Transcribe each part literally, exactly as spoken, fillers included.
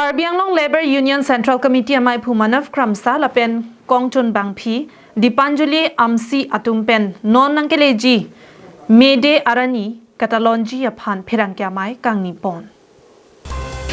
Karbi Anglong Labour Union Central Committee amaiphu Manav Kramsa lapen Kongchun Bangphi, Dipanjali Amsi atum pen non nangkeleji May Day arni katalonji aphan pherangke amei kangni pon.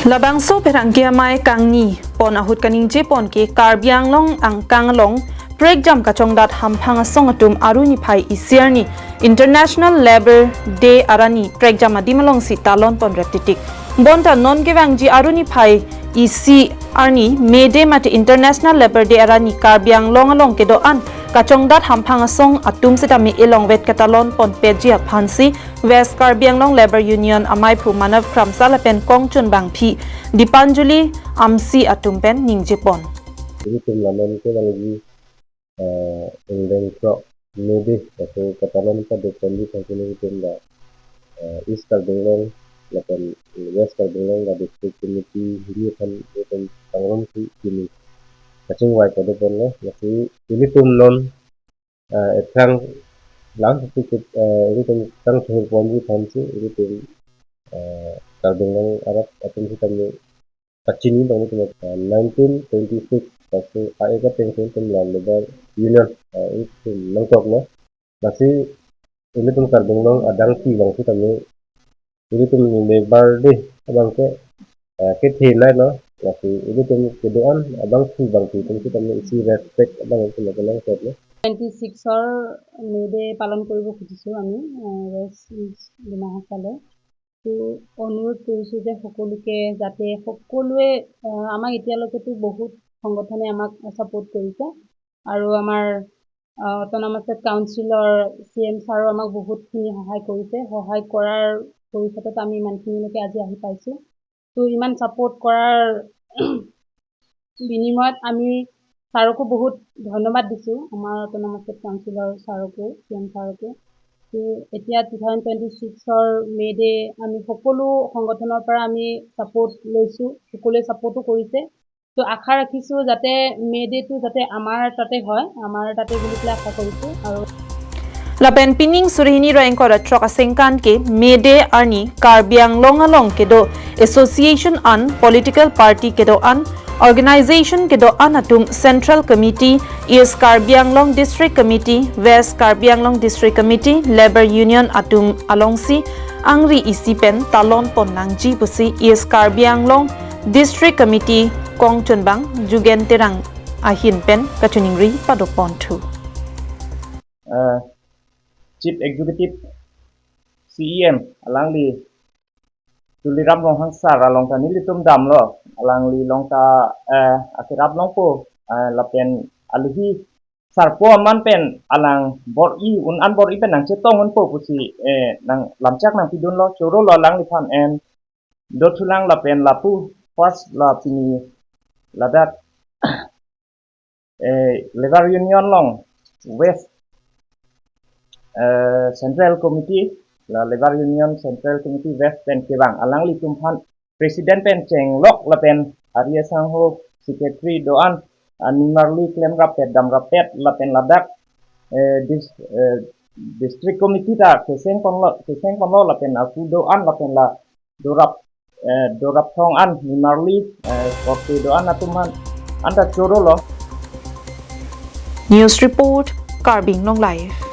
Labangso pherangke amei kangni pon ahut kaningje pon ke Karbi Anglong angkang along prekjam kachongdat hamphang asong atum aruni phai isi arni International Labour Day arni prekjam adim alongsi talon pon rep titik. Bonta non kevangji aruni phai isi arni May Day mate International Labour Day arni Karbi Anglong along kedo-an kachongdat hamphang asong atum sitame elongvet katalon pon petji aphansi West Karbi Anglong Labour Union amaiphu Manav Kramsa lapen Kongchun Bangphi, Dipanjali Amsi atum pen ningje pon. Ilitum la non kevangji, eh, ingdeng throk May Day, laso katalon pado ponji aphan ilitum la, eh, East Karbi Anglong lapen West Karbi Anglong la District Committee hini aphan ilitum pangrumsi pini kachingvai pado ponlo, lasi ilitum non, eh, ephrang lang ticket, eh, ilitum tang thur ponji aphansi ilitum, eh, Karbi Anglong arat atum sitame kachini abang ilitum, eh, nineteen twenty-six laso a-ek ateng ilitum la Labour Union, eh, ilitum nangtoklo. Lasi ilitum Karbi Anglong adang pi abang sitame ilitum Labour Day abang ke, eh, kethe nailo. Lasi ilitum kedo-an abangphu bangphi atum sitame isi respect abang ilitum kelang setlo. Twenty ছিক্সৰ May Day পালন কৰিব খুজিছোঁ আমি, আহ, ৱেষ্ট ইষ্ট ডিমা হাছাওলৈ। তো অনুৰোধ কৰিছোঁ যে সকলোকে যাতে সকলোৱে, আহ, আমাক এতিয়ালৈকেতো বহুত সংগঠনে আমাক ছাপোৰ্ট কৰিছে আৰু আমাৰ, আহ, অট'নমাছ ষ্টেট কাউন্সিলৰ চি এম ছাৰো আমাক বহুতখিনি সহায় কৰিছে। সহায় কৰাৰ পৰিষদত আমি ইমানখিনিলৈকে আজি আহি পাইছোঁ। তো ইমান ছাপোৰ্ট কৰাৰ বিনিময়ত আমি ছাৰকো বহুত ধন্যবাদ দিছোঁ, আমাৰ অট'নমাছ ষ্টেট কাউন্সিলৰ ছাৰকো, চি এম ছাৰকো। তো এতিয়া টু থাউজেণ্ড টুৱেণ্টি ছিক্সৰ মে ডে আমি সকলো সংগঠনৰ পৰা আমি ছাপোৰ্ট লৈছোঁ, সকলোৱে ছাপোৰ্টো কৰিছে। তো আশা ৰাখিছোঁ যাতে মে ডেটো যাতে আমাৰ তাতে হয়, আমাৰ তাতে বুলি পেলাই আশা কৰিছোঁ। আৰু Lapen pining suri hini ra ingkoi ra throk asengkan ke May Day arni Karbi Anglong along kedo association an, political party kedo-an, organization kedo-an atum Central Committee, East Karbi Anglong District Committee, West Karbi Anglong District Committee, Labour Union atum alongsi angri isi pen talon pon nangji pusi East Karbi Anglong District Committee Kongchunbang Jugen Terang ahin pen kachiningri pado ponthu. Eh, Chief Executive C E M alangli Tuliram Ronghang sir along ta nelitum damlo, alangli along ta, eh, akerap longpo, eh, lapen alohi sarpo aman pen alang bor-i un-an bor-i pen nangchetong unpo pusi, eh, nanglamchak nangpidunlo, chorolo alangliphan en dothulang lapen lapu first la pini ladak, eh, Labour Union along West, eh, Central Committee, la Labour Union Central Committee West pen kevang alanglitum aphan President pen chenglok lapen ari asangho Secretary do-an, ah, nimarli klemrap pet damrap pet lapen ladak, eh, dis-, eh, District Committee ta keseng ponlo, keseng ponlo lapen aku do-an lapen la dorap, eh, dorap thong an nimarli, eh, korte do-an atum aphan anta chorolo. News report, Karbi Anglong Live.